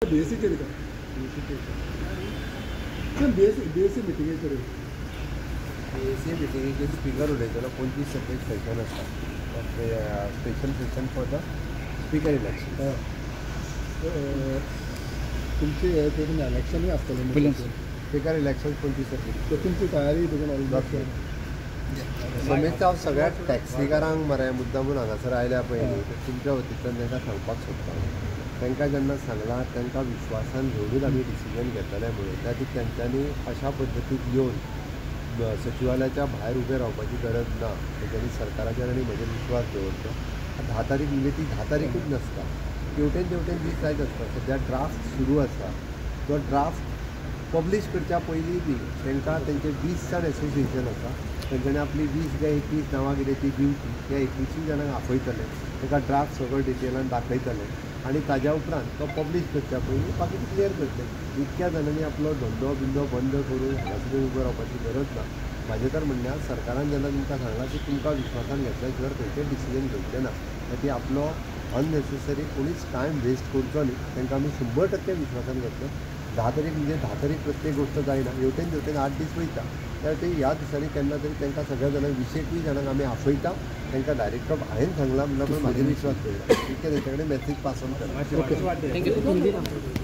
BSc केली का? BSc BSc मिटिंगेचेर BSc मिटिंगेचेर speaker उलयतलो. 25 सेपरेट सेशन आसता, special session for the speaker election. तुमची हे तितून इलेक्शनूय आसतलें. स्पीकर इलेक्शन 25 तारखेर. तर तुमची तयारी तितून ऑलमोस्ट समेस्त हांव सगळ्या टॅक्सीकारांक मरे मुद्दामून हांगासर आयल्या पळय न्ही, तर तुमच्या वतींतल्यान तांकां सांगपाक सोदता. तांकां जेन्ना सांगलां तांकां विश्वासान घेवनूच आमी डिसिजन घेतले म्हणून. त्या खातीर तेंच्यांनी अशा पद्दतीन येवन सचिवालयाच्या भायर उबें रावपाची गरज ना. तेंच्यांनी सरकाराचेर आनी म्हजेर विश्वास दवरचो. 10 तारीख म्हणजे ती 10 तारीखूच नासता, तेवटेन तेवटेन दीस जायत आसता. सद्या ड्राफ्ट सुरू आसा, तो ड्राफ्ट पब्लीश करच्या पयलीं बी तांकां तेंचे 20 जाण एसोसिएशन आसा, तेंच्यांनी आपली 20 काय 21 नांवां कितें ती दिवची. त्या 21 जाणांक आपयतले, तांकां ड्राफ्ट सगळो डिटेलान दाखयतले आनी ताज्या उपरांत तो पब्लीश करच्या पयलीं बाकीचे क्लियर करतले. इतक्या जाणांनी आपलो धंदो बिंदो बंद करून हांगासर उबो रावपाची गरज ना. म्हाजें तर म्हणणें, सरकारान जेन्ना तुमकां सांगलां की तुमकां विश्वासान घेतल्या शिवाय खंयचें डिसिजन घेवचें ना, ती आपलो अननेसेसरी कोणीच टायम वेस्ट करचो न्ही. तांकां आमी 100% विश्वासान घेतले. 10 तारीख म्हणजे 10 तारीख प्रत्येक गोश्ट जायना, हेवटेन तेवटेन 8 दीस वयता. त्या खातीर ह्या दिसांनी केन्ना तरी तांकां सगळ्या जाणांक 20-21 जाणांक आमी आपयता. तांकां डायरेक्ट हांवें सांगलां म्हणल्यार म्हाजेर विश्वास दवरा, इतकें तेंच्या कडेन मॅसेज पास ऑन करा. Thank you.